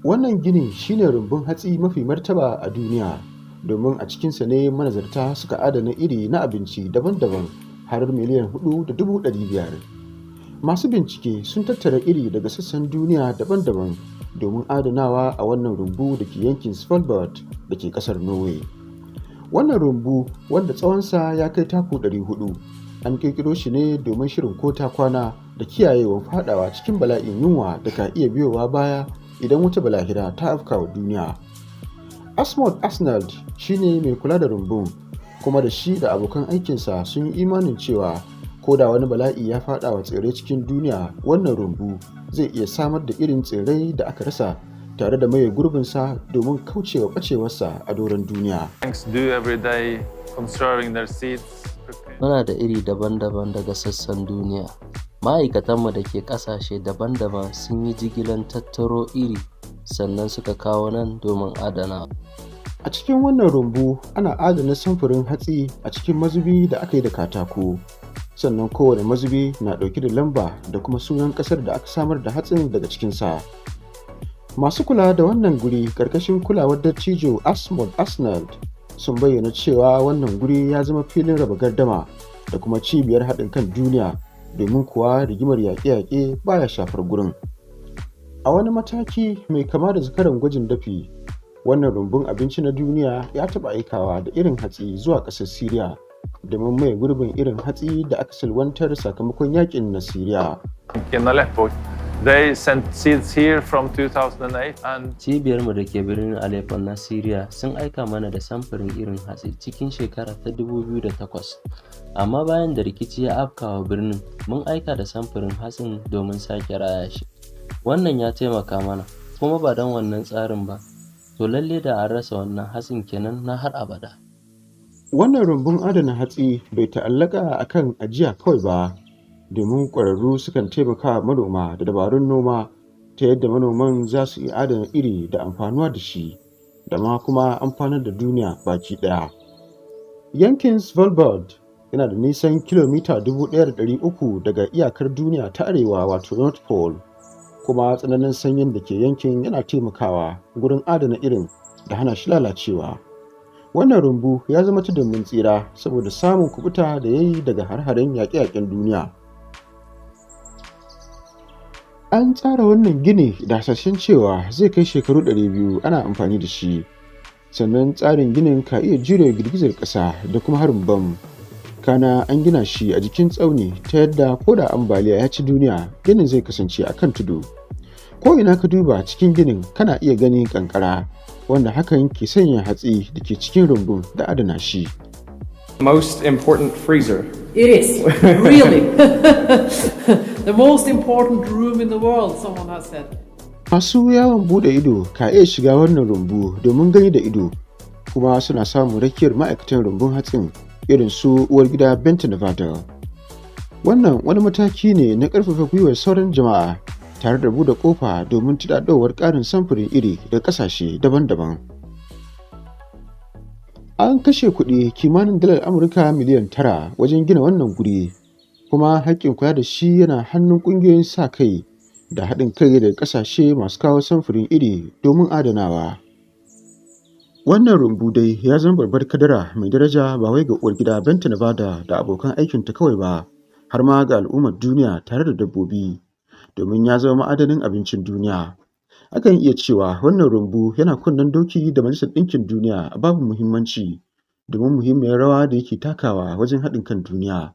Wannan gini shi ne rumbun hatsi mafi martaba a duniya, domin a cikinsa ne manazarta suka adana iri na abinci daban-daban har miliyan 4.500. Masu bincike sun tattara iri daga sassan duniya daban-daban domin adanawa a wannan rumbu da ke yankin Svalbard da ke ƙasar Norway. Wannan rumbu, wanda tsawonsa ya kai taku 400, an ƙirƙiro shi ne domin shirin ko-ta-kwana da kiyayewa faɗawa cikin bala'in yunwa da ka iya biyowa baya idan wata balahira ta afkawa duniya. Asmund Arnold shi ne mai kula da rumbun, kuma da shi da abokan aikinsa sun yi imanin cewa ko da wani bala'i ya faɗawa tsirrai cikin duniya, wannan rumbu zai iya samar da irin tsirrai da aka rasa tare da maye gurbinsa domin kaucewa ɓacewarsa a doron duniya. Do every day, conserving their seeds. Muna da iri daban-daban daga sassan duniya. Ma'aikatanmu da ke ƙasashe daban-daban sun yi jigilar tattaro iri sannan suka kawo nan domin adanawa. A cikin wannan rumbu ana adana samfurin hatsi a cikin mazubi da aka yi da katako. Sannan kowane mazubi na ɗauke da lamba da kuma sunan ƙasar da aka samar da hatsin daga cikinsa. Masu kula da wannan guri ƙarƙashin kulawar dattijo Asmund Arnold sun bayyana cewa wannan guri ya zama filin raba gardama da kuma cibiyar haɗin kan duniya, domin kuwa rigimar yaƙe-yaƙe baya shafar gurin. A wani mataki mai kama da zakaran gwajin dafi, wannan rumbun abinci na duniya ya taɓa aikawa da irin hatsi zuwa ƙasar Siriya domin maye gurbin irin hatsi da aka salwantar sakamakon yaƙin na Siriya. In Aleppo, they sent seeds here from 2008 and Cibiyarmu da ke birnin Aleppo na Siriya sun aika mana da samfurin irin hatsi cikin shekara ta 2008, amma bayan da rikici ya afkawa birnin, mun aika da samfurin hatsin domin sake raya shi. Wannan ya taimaka mana, kuma ba don wannan tsarin ba, to lallai da an rasa wannan hatsin kenan na har abada. Wannan rumbun adana hatsi bai ta'allaka a kan ajiya kawai ba, domin ƙwararru sukan taimaka wa manoma da dabarun noma ta yadda manoman za su iya adana iri da amfanuwa da shi, da ma kuma amfanar da duniya baki ɗaya. Yankin Svalbard yana da nisan kilomita 1,300 daga iyakar duniya ta arewa, wato North Pole, kuma tsananin sanyin da ke yankin yana taimakawa gurin adana irin da hana shi lalacewa. Wannan rumbu ya zama tudun mun tsira saboda samun kuɓuta da ya yi daga hare-haren yaƙe-yaƙen duniya. An tsara wannan gini da hasashen cewa zai kai shekaru 200 ana amfani da shi, sannan tsarin ginin ka iya jure girgizar ƙasa da kuma harin bam. Kana an gina shi a jikin tsauni ta yadda ko da ambaliya ya ci duniya, ginin zai kasance a kan tudu. Ko'ina ka duba cikin ginin kana iya ganin ƙanƙara, wanda hakan ke sanya hatsi da ke cikin rumbun da adana shi. Most important freezer. It is, really. The most important room in the world, someone has said. Masu yawon buɗe ido ka iya shiga wannan rumbu domin gani da ido, kuma suna samun rakiyar ma'aikatan rumbun hatsin irin su uwargida Bente Nevadal. Wannan wani mataki ne na ƙarfafa gwiwar sauran jama'a tare da buɗe ƙofa domin tuɗaɗowar ƙarin samfurin iri daga ƙasashe daban-daban. An kashe kuɗi kimanin dalar Amurka miliyan 9 wajen gina wannan guri, kuma haƙƙin kula da shi yana hannun ƙungiyoyin sa-kai da haɗin kai daga ƙasashe masu kawo samfurin iri domin adanawa. Wannan rumbu dai ya zama babbar kadara mai daraja ba wai ga uwargida Bente Nevada da abokan aikinta kawai ba, har ma ga al'ummar duniya tare da dabbobi, domin ya zama ma'adanin abincin duniya. Akan iya cewa wannan rumbu yana kunnen doki da Majalisar Ɗinkin Duniya a babin muhimmanci, domin muhimmiyar rawa da yake takawa wajen haɗin kan duniya.